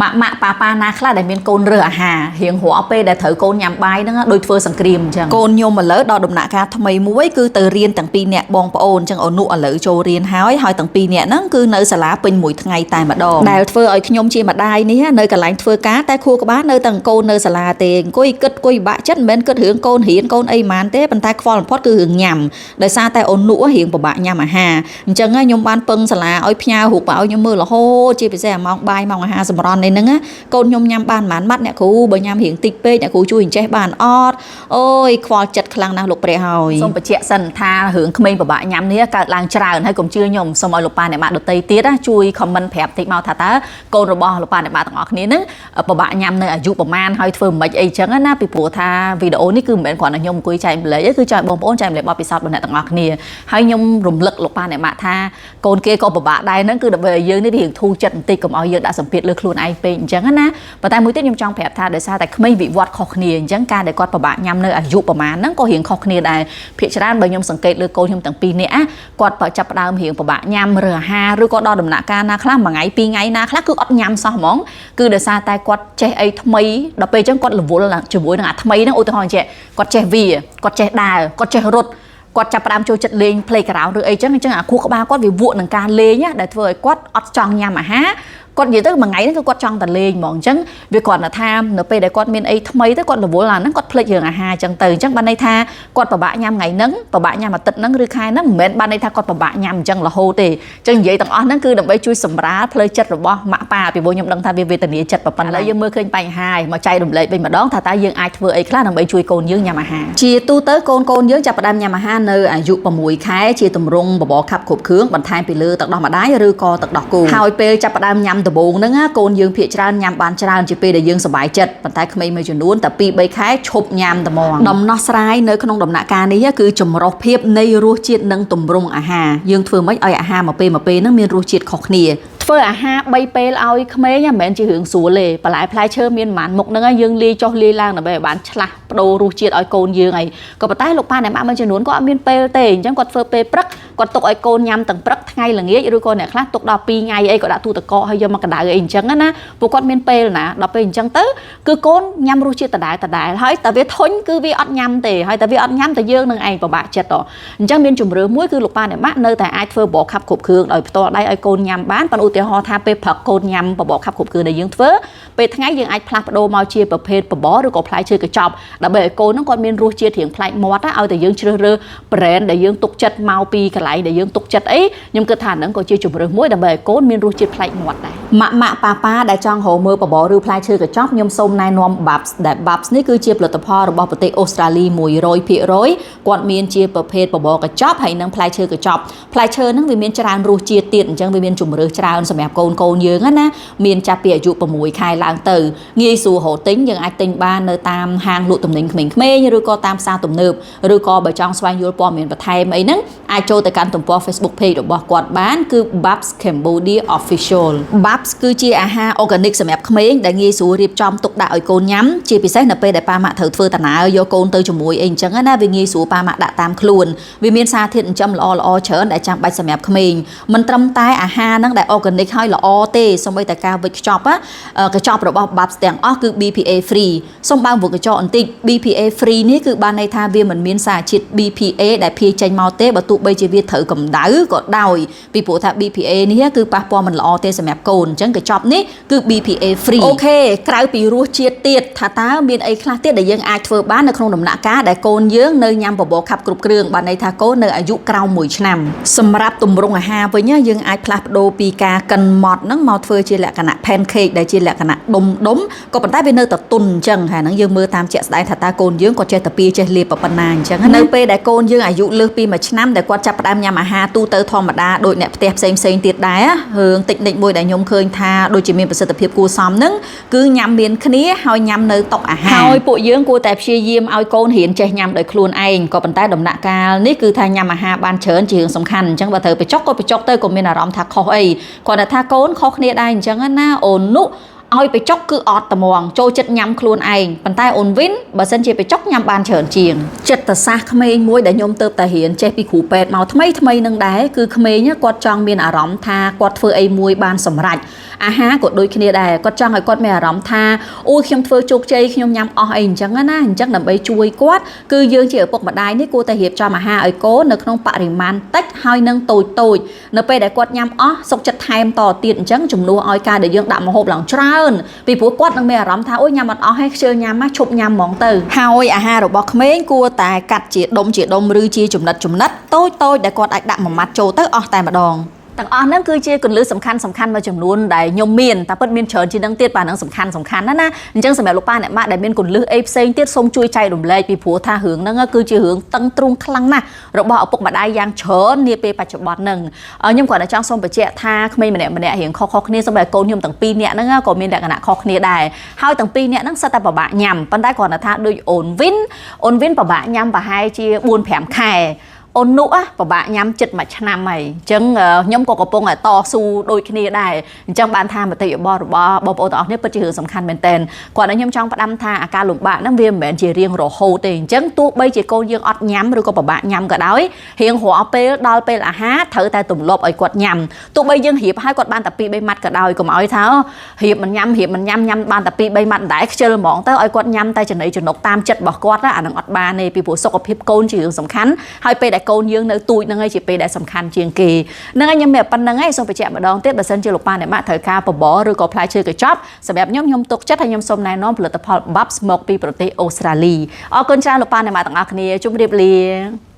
ម៉ាក់ម៉ាក់ប៉ាប៉ាណាខ្លះដែលមានកូនរើសអាហាររៀងរាល់ពេលដែលត្រូវកូនញ៉ាំបាយហ្នឹងដូចធ្វើសង្គ្រាមអញ្ចឹងកូនខ្ញុំឥឡូវដល់ដំណាក់កាលថ្មីមួយគឺទៅរៀនទាំងពីរនាក់បងប្អូនអញ្ចឹងអូនុឥឡូវចូលរៀនហើយហើយទាំងពីរនាក់ហ្នឹងគឺនៅសាលាពេញមួយថ្ងៃតែម្ដងដែលធ្វើឲ្យខ្ញុំជាម្ដាយនេះនៅកន្លែងធ្វើការតែខួរក្បាលនៅតែកូននៅសាលាទេអង្គុយគិតអង្គុយបាក់ចិត្តមិនមែនគិតរឿងកូនរៀនកូនអីហ្មងទេប៉ុន្តែខ្វល់បំផុតគឺរឿងញ៉ាំដោយសារតែអូនុរៀងពិបាកញ៉ាំអាហារអញ្ចឹងខ្ញុំបានពឹងសាលាឲ្យផ្ញើរូបមកឲ្យខ្ញុំមើលរហូតជាពិសេសអាម៉ោងបាយម៉ោងអាហារសម្រន់នេះហ្នឹងណាកូនខ្ញុំញ៉ាំបានប៉ុន្មានម៉ាត់អ្នកគ្រូបើញ៉ាំរៀងតិចពេកអ្នកគ្រូជួយអញ្ចេះបានអត់អូយខ្វល់ចិត្តខ្លាំងណាស់លោកព្រះហើយសូមបញ្ជាក់សិនថារឿងក្មេងពិបាកញ៉ាំនេះកើតឡើងច្រើនហើយកុំជឿខ្ញុំសូមឲ្យលោកប៉ាអ្នកម៉ាក់ដទៃទៀតណាជួយ comment ប្រាប់តិចមកថាតើកូនរបស់លោកប៉ាអ្នកម៉ាក់ទាំងអស់គ្នាហ្នឹងពិបាកញ៉ាំនៅអាយុប្រមាណហើយធ្វើមិនអីចឹងណាពីព្រោះថាវីដេអូនេះគឺមិនមែនគ្រាន់តែខ្ញុំអង្គុយចែកម្លែកទេគឺចង់ឲ្យបងប្អូនចែកម្លែកបទពិសោធន៍របស់អ្នកទាំងអស់គ្នាហើយខ្ញុំរំលឹកលោកប៉ាអ្នកម៉ាក់ថាកូនគេក៏ពិបាកដែរហ្នឹងគឺដើម្បីឲ្យយើងនេះរៀងធូរចិត្តបន្តិចកុំឲ្យយើងដាក់សម្ពាធលើខ្លួនឯងពេកអញ្ចឹងណាប៉ុន្តែមួយទៀតខ្ញុំចង់ប្រាប់ថាដោយសារតែក្មេងវិវត្តខុសគ្នាអញ្ចឹងការដែលគាត់ពិបាកញ៉ាំនៅអាយុប្រមាណហ្នឹងក៏រៀងខុសគ្នាដែរភាគច្រើនបើខ្ញុំសង្កេតលើកូនខ្ញុំទាំងពីរនាក់ណាគាត់បើចាប់ផ្ដើមរៀងពិបាកញ៉ាំឬអាហារឬក៏ដល់ដំណាក់កាលណាខ្លះមួយថ្ងៃពីរថ្ងៃណាខ្លះគឺអត់ញ៉ាំសោះហ្មងគឺដោយសារតែគាត់ចេះអីថ្មីដល់ពេលអញ្ចឹងគាត់រវល់ជាមួយនឹងអាថ្មីហ្នឹងឧទាហរណ៍អញ្ចឹងគាត់ចេះវាគាត់ចេះដើរគាត់ចេះរត់គាត់ចាប់ផ្ដើមចូលចិត្តលេង playground ឬអីចឹងអញ្ចឹងអាខួរក្បាលគាត់វាវក់នឹងការលេងណាដែលធ្វើឲ្យគាត់អត់ចង់ញ៉ាំអាហារគាត់និយាយទៅមួយថ្ងៃហ្នឹងគឺគាត់ចង់តែលេងហ្មងអញ្ចឹងវាគ្រាន់តែថានៅពេលដែលគាត់មានអីថ្មីទៅគាត់រវល់អាហ្នឹងគាត់ភ្លេចរឿងអាហារអញ្ចឹងទៅអញ្ចឹងបានន័យថាគាត់ពិបាកញ៉ាំថ្ងៃហ្នឹងពិបាកញ៉ាំអាទិត្យហ្នឹងឬខែហ្នឹងមិនមែនបានន័យថាគាត់ពិបាកញ៉ាំអញ្ចឹងរហូតទេអញ្ចឹងនិយាយទាំងអស់ហ្នឹងគឺដើម្បីជួយសម្រាលផ្លូវចិត្តរបស់ម៉ាក់ប៉ាពីព្រោះខ្ញុំដឹងថាវាវេទនាចិត្តប៉ុណ្ណឹងឥឡូវយើងមើលឃើញបញ្ហាហើយមកចែករំលែកវិញម្ដងថាតើយើងអាចធ្វើអីខ្លះដើម្បីជួយកូនយើងញ៉ាំអាហារជាទូទៅកូនកូនយើងចាប់ផ្ដើមញ៉ាំអាហារនៅអាយុ6ខែជាទម្រង់បបរខាប់គ្រប់គ្រឿងបន្ថែមពីលើទឹកដោះម្ដាយឬក៏ទឹកដោះគោហើយពេលចាប់ផ្ដើមញ៉ាំដំបូងហ្នឹងណាកូនយើងភាគច្រើនញ៉ាំបានច្រើនជាពេលដែលយើងសប្បាយចិត្តប៉ុន្តែក្មេងមួយចំនួនតែ2 3ខែឈប់ញ៉ាំតែហ្មងដំណោះស្រាយនៅក្នុងដំណាក់កាលនេះគឺចម្រុះភាពនៃរសជាតិនិងទម្រង់អាហារយើងធ្វើម៉េចឲ្យអាហារមួយពេលមួយពេលហ្នឹងមានរសជាតិខុសគ្នាធ្វើអាហារ3ពេលឲ្យក្មេងមិនមែនជារឿងស្រួលទេបន្លែផ្លែឈើមានប្រហែលមុខហ្នឹងយើងលាយចុះលាយឡើងដើម្បីឲ្យបានឆ្លាស់បដូររសជាតិឲ្យកូនយើងអីក៏ប៉ុន្តែលោកប៉ាអ្នកម៉ាក់មួយចំនួនក៏អត់មានពេលទេអញ្ចឹងគាត់ធ្វើពេលព្រឹកគាត់ទុកឲ្យកូនញ៉ាំទាំងព្រឹកថ្ងៃល្ងាចឬក៏អ្នកខ្លះទុកដល់2ថ្ងៃអីក៏ដាក់ទូទឹកកកហើយយកមកកម្ដៅអីអញ្ចឹងណាពួកគាត់មានពេលណាដល់ពេលអញ្ចឹងទៅគឺកូនញ៉ាំរសជាតិដដែលដដែលហើយតែវាធុញគឺវាអត់ញ៉ាំទេហើយតែវាអត់ញ៉ាំតែយើងនឹងឯងពិបាកចិត្តអញ្ចឹងមានជំរឿមួយគឺលោកប៉ាអ្នកម៉ាក់នៅតែអាចធ្វើបបរខាប់គ្រប់គ្រឿងដោយផ្ទាល់ដៃឲ្យកូនញ៉ាំបានប៉ុន្តែឧទាហរណ៍ថាពេលព្រឹកកូនញ៉ាំបបរខាប់គ្រប់គ្រឿងដែលយើងធ្វើពេលថ្ងៃយើងអាចផ្លាស់ប្ដូរមកជាប្រភេទបបរឬក៏ផ្លែឈើកញ្ចប់ដើម្បីឲ្យកូនហ្នឹងគាត់មានរសជាតិរៀងប្លែកមាត់ឲ្យតែយើងជ្រើសរើស brand ដែលយើងទុកចិត្តមកពីកន្លែងដែលយើងទុកចិត្តអីខ្ញុំគិតថាហ្នឹងក៏ជាជម្រើសមួយដើម្បីឲ្យកូនមានរសជាតិប្លែកមាត់ដែរម៉ាក់ម៉ាក់ប៉ាប៉ាដែលចង់រកមើលបបរឬផ្លែឈើកញ្ចប់ខ្ញុំសូមណែនាំ Babs ដែល Babs នេះគឺជាផលិតផលរបស់ប្រទេសអូស្ត្រាលី100%គាត់មានជាប្រភេទបបរកញ្ចប់ហើយនិងផ្លែឈើកញ្ចប់ផ្លែឈើហ្នឹងវាមានច្រើនរសជាតិទៀតអញ្ចឹងវាមានជម្រើសច្រើនសម្រាប់កូនកូនយើងណាមានចាប់ពីអាយុ6ខែឡើងទៅងាយស្រួលរកទិញយើងអាចទិញបាននៅតាមហាងលក់ទំនិញក្មេងៗឬក៏តាមផ្សារទំនើបឬក៏បើចង់ស្វែងយល់ព័ត៌មានបន្ថែមអីហ្នឹងអាចចូលទៅកាន់ទំព័រ Facebook page របស់គាត់បានគឺ Babs Cambodia Official Babs គឺជាអាហារ organic សម្រាប់ក្មេងដែលងាយស្រួលរៀបចំទុកដាក់ឲ្យកូនញ៉ាំជាពិសេសនៅពេលដែលប៉ាម៉ាក់ត្រូវធ្វើដំណើរយកកូនទៅជាមួយអីអញ្ចឹងណាវាងាយស្រួលប៉ាម៉ាក់ដាក់តាមខ្លួនវាមានសារធាតុចិញ្ចឹមល្អល្អច្រើនដែលចាំបាច់សម្រាប់ក្មេងមិនត្រឹមតែអាហារហ្នឹងដែល organic ហើយល្អទេសូម្បីតែការវេចខ្ចប់កញ្ចប់របស់ Babs ទាំងអស់គឺ BPA free សូមបើកវងកញ្ចក់បន្តិច BPA free នេះគឺបានន័យថាវាមិនមានសារជាតិ BPA ដែលភាយចេញមកទេបើទោះបីជាវាត្រូវកម្ដៅក៏ដោយពីព្រោះថា BPA នេះគឺប៉ះពាល់មិនល្អទេសម្រាប់កូនអញ្ចឹងកញ្ចប់នេះគឺ BPA free OK ក្រៅពីរសជាតិទៀតថាតើមានអីខ្លះទៀតដែលយើងអាចធ្វើបាននៅក្នុងដំណាក់កាលដែលកូនយើងនៅញ៉ាំបបរខាប់គ្រប់គ្រឿងបានន័យថាកូននៅអាយុក្រោម1ឆ្នាំសម្រាប់ទម្រង់អាហារវិញយើងអាចផ្លាស់ប្ដូរពីការកិនម៉ត់ហ្នឹងមកធ្វើជាលក្ខណៈ pancake ដែលជាលក្ខណៈដុំដុំក៏ប៉ុន្តែវានៅតែទន់អញ្ចឹងហើយហ្នឹងយើងមើលតាមជាក់ស្ដែងថាតើកូនយើងគាត់ចេះតាពីចេះលាបប៉ុណ្ណាអញ្ចឹងនៅពេលដែលកូនយើងអាយុលើសពី1ឆ្នាំដែលគាត់ចាប់ផ្ដើមញ៉ាំអាហារទូទៅធម្មតាដូចអ្នកផ្ទះផ្សេងផ្សេងទៀតដែររឿងតិចនិចមួយដែលខ្ញុំឃើញថាដូចជាមានប្រសិទ្ធភាពគួរសមហ្នឹងគឺញ៉ាំមានគ្នាហើយញ៉ាំនៅតុអាហារហើយពួកយើងគួរតែព្យាយាមឲ្យកូនរៀនចេះញ៉ាំដោយខ្លួនឯងក៏ប៉ុន្តែដំណាក់កាលនេះគឺថាញ៉ាំអាហារបានច្រើនជារឿងសំខាន់អញ្ចឹងបើត្រូវបញ្ចុកក៏បញ្ចុកទៅក៏មានអារម្មណ៍ថាខុសអីគាត់ថាកូនខុសគ្នាដែរអញ្ចឹងណាអូននោះ ឲ្យបញ្ចុកគឺអត់ត្មងចូលចិត្តញ៉ាំខ្លួនឯងប៉ុន្តែអូនវិនបើសិនជាបញ្ចុកញ៉ាំបានច្រើនជាងចិត្តសាស្ត្រក្មេងមួយដែលខ្ញុំទៅតែរៀនចេះពីគ្រូពេទ្យមកថ្មីថ្មីនឹងដែរគឺក្មេងគាត់ចង់មានអារម្មណ៍ថាគាត់ធ្វើអីមួយបានសម្រេចអាហារក៏ដូចគ្នាដែរគាត់ចង់ឲ្យគាត់មានអារម្មណ៍ថាអូយខ្ញុំធ្វើជោគជ័យខ្ញុំញ៉ាំអស់អីអញ្ចឹងណាអញ្ចឹងដើម្បីជួយគាត់គឺយើងជាឪពុកម្ដាយនេះគួរតែរៀបចំអាហារឲ្យកូននៅក្នុងបរិមាណតិចហើយនឹងតូចតូចនៅពេលដែលគាត់ញ៉ាំអស់សុខចិត្តថែមតទៀតអញ្ចឹងជំនួសឲ្យការដែលយើងដាក់ម្ហូបឡើងច្រើនពីព្រោះគាត់នឹងមានអារម្មណ៍ថាអូយញ៉ាំអត់អស់ហើយខ្ជិលញ៉ាំណាឈប់ញ៉ាំហ្មងទៅហើយអាហាររបស់ក្មេងគួរតែកាត់ជាដុំជាដុំឬជាចំណិតចំណិតតូចតូចដែលគាត់អាចដាក់មួយម៉ាត់ចូលទៅអស់តែម្ដងទាំងអស់ហ្នឹងគឺជាគន្លឹះសំខាន់សំខាន់មួយចំនួនដែលខ្ញុំមានតែពិតមានច្រើនជាងហ្នឹងទៀតបាទហ្នឹងសំខាន់សំខាន់ណាស់ណាអញ្ចឹងសម្រាប់លោកប៉ាអ្នកម៉ាក់ដែលមានគន្លឹះអីផ្សេងទៀតសូមជួយចែករំលែកពីព្រោះថារឿងហ្នឹងគឺជារឿងតឹងទ្រូងខ្លាំងណាស់របស់ឪពុកម្ដាយយ៉ាងច្រើននាពេលបច្ចុប្បន្នហ្នឹងខ្ញុំគ្រាន់តែចង់សូមបញ្ជាក់ថាក្មេងម្នាក់ម្នាក់រៀងខុសៗគ្នាសូម្បីតែកូនខ្ញុំទាំងពីរនាក់ហ្នឹងក៏មានលក្ខណៈខុសគ្នាដែរហើយទាំងពីរនាក់ហ្នឹងសិតតែពិបាកញ៉ាំប៉ុន្តែគ្រាន់តែថាដូចអូនវិនអូនវិនពិបាកញ៉ាំប្រហែលជា4 5ខែអូននុពិបាកញ៉ាំចិត្តមួយឆ្នាំហើយអញ្ចឹងខ្ញុំក៏កំពុងតែតស៊ូដូចគ្នាដែរអញ្ចឹងបានថាមតិយោបល់របស់បងប្អូនទាំងអស់គ្នាពិតជារឿងសំខាន់មែនទែនគាត់ឲ្យខ្ញុំចង់ផ្ដាំថាអាការលំបាកហ្នឹងវាមិនមែនជារៀងរហូតទេអញ្ចឹងទោះបីជាកូនយើងអត់ញ៉ាំឬក៏ពិបាកញ៉ាំក៏ដោយរៀងរាល់ពេលដល់ពេលអាហារត្រូវតែទម្លាប់ឲ្យគាត់ញ៉ាំទោះបីយើងរៀបឲ្យគាត់បានតែ2 3ម៉ាត់ក៏ដោយកុំឲ្យថារៀបមិនញ៉ាំរៀបមិនញ៉ាំញ៉ាំបានតែ2 3ម៉ាត់ដែរខ្ជិលហ្មងទៅឲ្យគាត់ញ៉ាំតែចំណីចំណុកតាមចិត្តរបស់គាត់អានឹងអត់បានទេពីព្រោះសុខភាពកូនជារឿងសំខាន់ហើយពេលដែលកូនយើងនៅទូចហ្នឹងឯងជាពេលដែលសំខាន់ជាងគេហ្នឹងហើយខ្ញុំមានប៉ុណ្្នឹងឯងសូមបញ្ជាក់ម្ដងទៀតបើសិនជាលោកប៉ាអ្នកម៉ាក់ត្រូវការបបរឬក៏ផ្លែឈើកញ្ចប់សម្រាប់ខ្ញុំខ្ញុំទុកចិត្តហើយខ្ញុំសូមណែនាំផលិតផល Bubs មកពីប្រទេសអូស្ត្រាលីអរគុណច្រើនលោកប៉ាអ្នកម៉ាក់ទាំងអស់គ្នាជម្រាបលា។